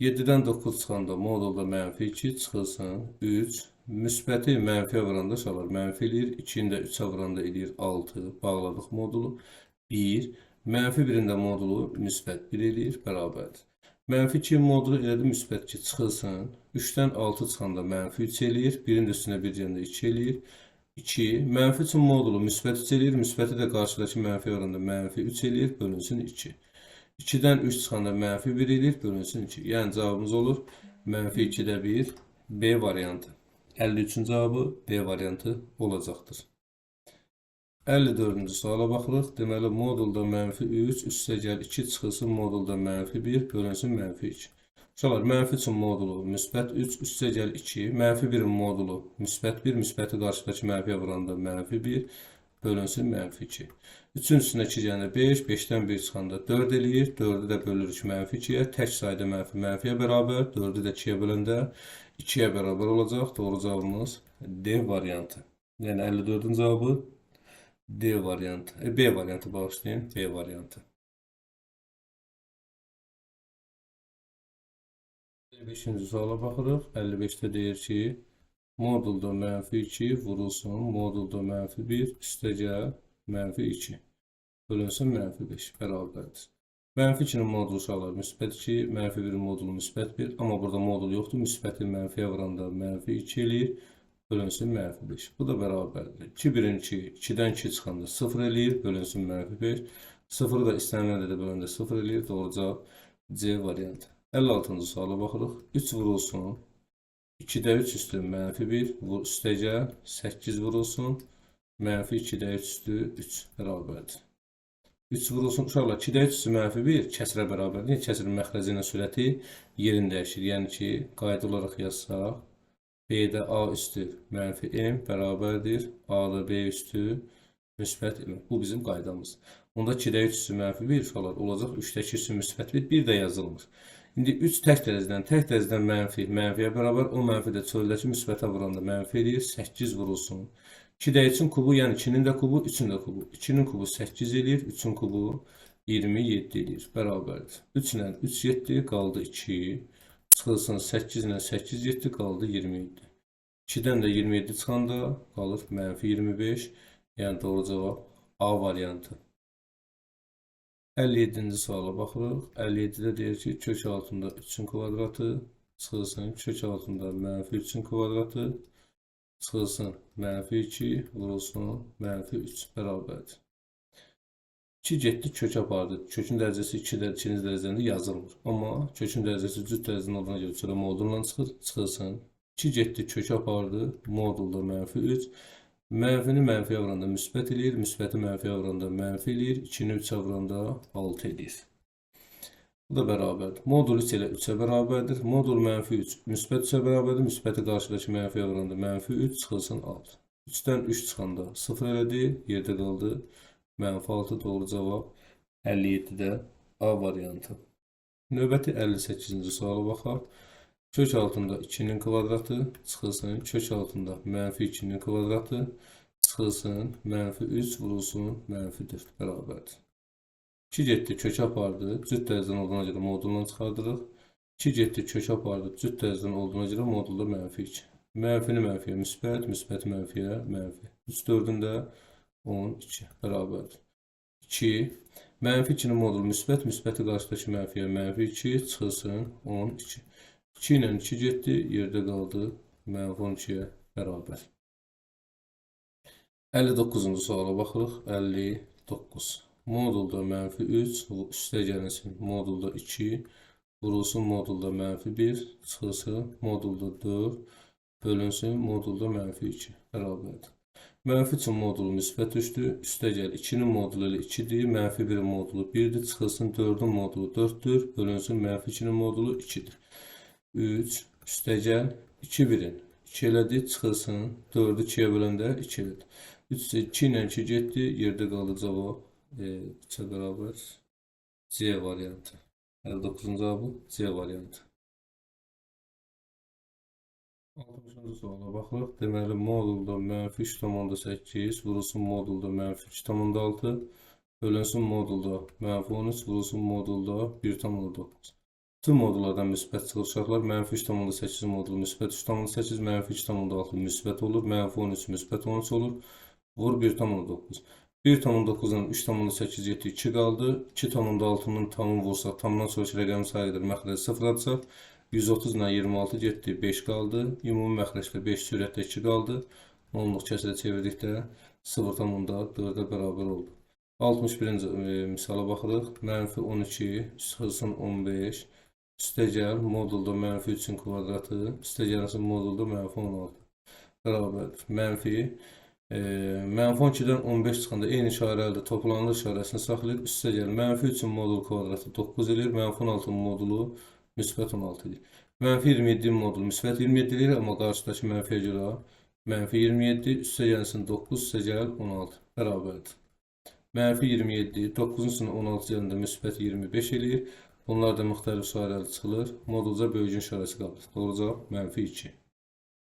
7-dən 9 çıxanda modulda mənfi 2 çıxılsın 3, müsbəti mənfiyə vuranda uşaqlar mənfi eləyir, 2-ni də 3-ə vuranda eləyir 6, bağladıq modulu, 1, mənfi 1-in də modulu müsbət 1 eləyir, bərabərdir. Mənfi 2 modulu elədi müsbət 2 çıxılsın, 3-dən 6 çıxanda mənfi 3 eləyir, 1-in də üstünə 1 gələndə 2 eləyir, 2, mənfi 3-ün modulu müsbət 3 eləyir, müsbəti də qarşıdakı mənfi vuranda mənfi 3 eləyir, bölünsün 2. 2-dən 3 çıxanda mənfi 1 eləyir, bölünsün 2. Yəni cavabımız olur mənfi 2-də 1, B variantı. 53-ün cavabı B variantı olacaqdır. 54-cü suala baxırıq. Deməli, modulda mənfi 3, üstəgəl 2 çıxılsın modulda mənfi 1, bölünsün mənfi 2. Uşaqlar, mənfi 3-ün modulu müsbət 3, üstəgəl 2, mənfi 1-in modulu müsbət 1, müsbəti qarşıdakı mənfiyə vuranda mənfi 1, bölünsün mənfi 2. 3-ün üstünə 2 gələndə 5, 5-dən 1 çıxanda 4 eləyir, 4-ü də bölürük mənfi 2-yə, tək sayda mənfi mənfiyə bərabər, 4-ü də 2-yə böləndə 2-yə bərabər olacaq. Doğru cavabımız D variantı. Yəni 54-ün cavabı D variantı. B variantı bağışlayın. B variantı. 55-ci suala baxırıq. 55-də deyir ki, modulda mənfi 2 vurulsun, modulda mənfi 1, üstəgəl mənfi 2, bölünsün mənfi 5 bərabərdir. Mənfi 2-nin modulu uşaqlar müsbət 2, mənfi 1-in modulu müsbət 1, amma burada modul yoxdur. Müsbəti mənfiyə vuranda mənfi 2 eləyir, bölünsün mənfi 5. Bu da bərabərdir. 2 1-in 2, 2-dən 2 çıxanda 0 eləyir, bölünsün mənfi 5. 0-ı da istənilən ədədə böləndə 0 eləyir. Doğru cavab C variantı. 56-cı suala baxırıq. 3 vurulsun, 2-də 3 üstü mənfi 1, üstəgəl 8 vurulsun, mənfi 2-də 3 üstü 3 bərabərdir. 3 vurulsun, uşaqlar, 2-də 3 üstü mənfi 1 kəsrə bərabərdir. Kəsrin məxrəci ilə sürəti yerini dəyişir. Yəni ki, qayda olaraq yazsaq, B-də A üstü mənfi M bərabərdir. A-da B üstü müsbət M. Bu bizim qaydamız. Onda 2-də 3 üstü mənfi 1 uşaqlar olacaq. 3-də 2 üstü müsbət 1, 1 də yazılmır. İndi 3 tək dərəcədən mənfi, mənfiyə bərabər, o mənfi də çöldəki müsbətə vuranda mənfi eləyir, 8 vurulsun. 2-də 3-ün kubu, yəni 2-nin də kubu, 3-ün də kubu. 2-nin kubu 8 eləyir, 3-ün kubu 27 eləyir, bərabərdir. 3 ilə 3 7, qaldı 2. Çıxılsın 8 ilə 8 7, qaldı 27. 2-dən də 27 çıxanda qalır mənfi 25. Yəni doğru cavab A variantı. 57-ci suala baxırıq. 57-də deyir ki, kök altında 3-ün kvadratı çıxılsın, kök altında mənfi 3-ün kvadratı çıxılsın, mənfi 2 vurulsun, mənfi 3 bərabərdir. 2 getdi, kök apardı. Kökün dərəcəsi 2-ci dərəcəndə yazılmır. Amma kökün dərəcəsi cüt dərəcənin olduğuna görə çölə modulla çıxır, çıxılsın. 2 getdi, kök apardı, modulda mənfi 3. Mənfini mənfiyə vuranda müsbət eləyir, müsbəti mənfiyə vuranda mənfi eləyir, 2-ni 3-ə vuranda 6 eləyir. Bu da bərabərdir. Modul 3 elə 3-ə bərabərdir. Modul mənfi 3 müsbət 3-ə bərabərdir. Müsbəti qarşıdakı mənfiyə vuranda mənfi 3 çıxılsın 6. 3-dən 3 çıxanda 0 elədi, yerdə qaldı. Mənfi 6 doğru cavab 57-də A variantı. Növbəti 58-ci suala baxaq. Kök altında 2-nin kvadratı çıxılsın, kök altında mənfi 2-nin kvadratı çıxılsın, mənfi 3 vurulsun, mənfi 4 bərabərdir. 2 getdi, kök apardı, cüt dərəcədən olduğuna görə modulla çıxardırıq. 2 getdi, kök apardı, cüt dərəcədən olduğuna görə modulda mənfi 2. Mənfini mənfiyə müsbət, müsbəti mənfiyə mənfi. 3 4-ün də 12 bərabərdir. 2, mənfi 2-nin modulu müsbət, müsbəti qarşıdakı mənfiyə mənfi 2 çıxılsın, 12. 2 ilə 2 getdi, yerdə qaldı, mənfi 12-yə bərabər. 59-cu suala baxırıq. 59. Modulda mənfi 3, üstə gəlinsin, modulda 2, vurulsun, modulda mənfi 1, çıxılsın, modulda 4, bölünsün, modulda mənfi 2 bərabərdir. Mənfi 3-ün modulu müsbət 3-dür, üstə gəl 2-nin modulu elə 2-dir, mənfi 1-in modulu 1-dir, çıxılsın, 4-ün modulu 4-dür, bölünsün, mənfi 2-nin modulu 2-dir. 3, üstə gəl, 2 1-in 2 elədi, çıxılsın, 4-ü 2-yə böləndə 2 elədi. 3, 2 ilə 2 getdi, yerdə qaldı cavab 3-ə bərabər C variantı. 59-cu cavabı C variantı. 60-cı suala baxırıq. Deməli, modulda mənfi 3,8 vurulsun modulda mənfi 2,6 bölünsün modulda mənfi 13 vurulsun modulda 1,9. Bütün modullardan müsbət çıxır uşaqlar. Mənfi 3,8 modulu müsbət 3,8, mənfi 2,6 müsbət olur, mənfi 13 müsbət 13 olur. Vur 1,9. 1,9-dan 3,8 getdi, 2 qaldı. 2,6-nın tamını vursaq, tamdan sonraki rəqəmin sayı qədər məxrəci 0 atsaq, 130 ilə 26 getdi, 5 qaldı. Ümumi məxrəcdə 5 sürətdə 2 qaldı. 10-luq kəsirə çevirdikdə 0,4-ə bərabər oldu. 61-ci misala baxırıq. Mənfi 12, çıxılsın 15. Üstə gəl, modulda mənfi 3-ün kvadratı, üstə gəlsin modulda mənfi 16 bərabərdir. Mənfi, mənfi 12-dən 15 çıxanda eyni işarəli toplanılır işarəsini saxlayır. Üstə gəl, mənfi 3-ün modulu kvadratı 9 eləyir, mənfi 16-nın modulu müsbət 16 eləyir. Mənfi 27-nin modulu müsbət 27 eləyir, amma qarşıdakı mənfiyə görə mənfi 27, üstə gəlsin 9, üstə gəl 16 bərabərdir. Mənfi 27, 9-un üstünə 16 gələndə müsbət 25 eləyir. Bunlar da müxtəlif işarəli çıxılır. Modulca böyücün işarəsi qalır. Doğru cavab mənfi 2.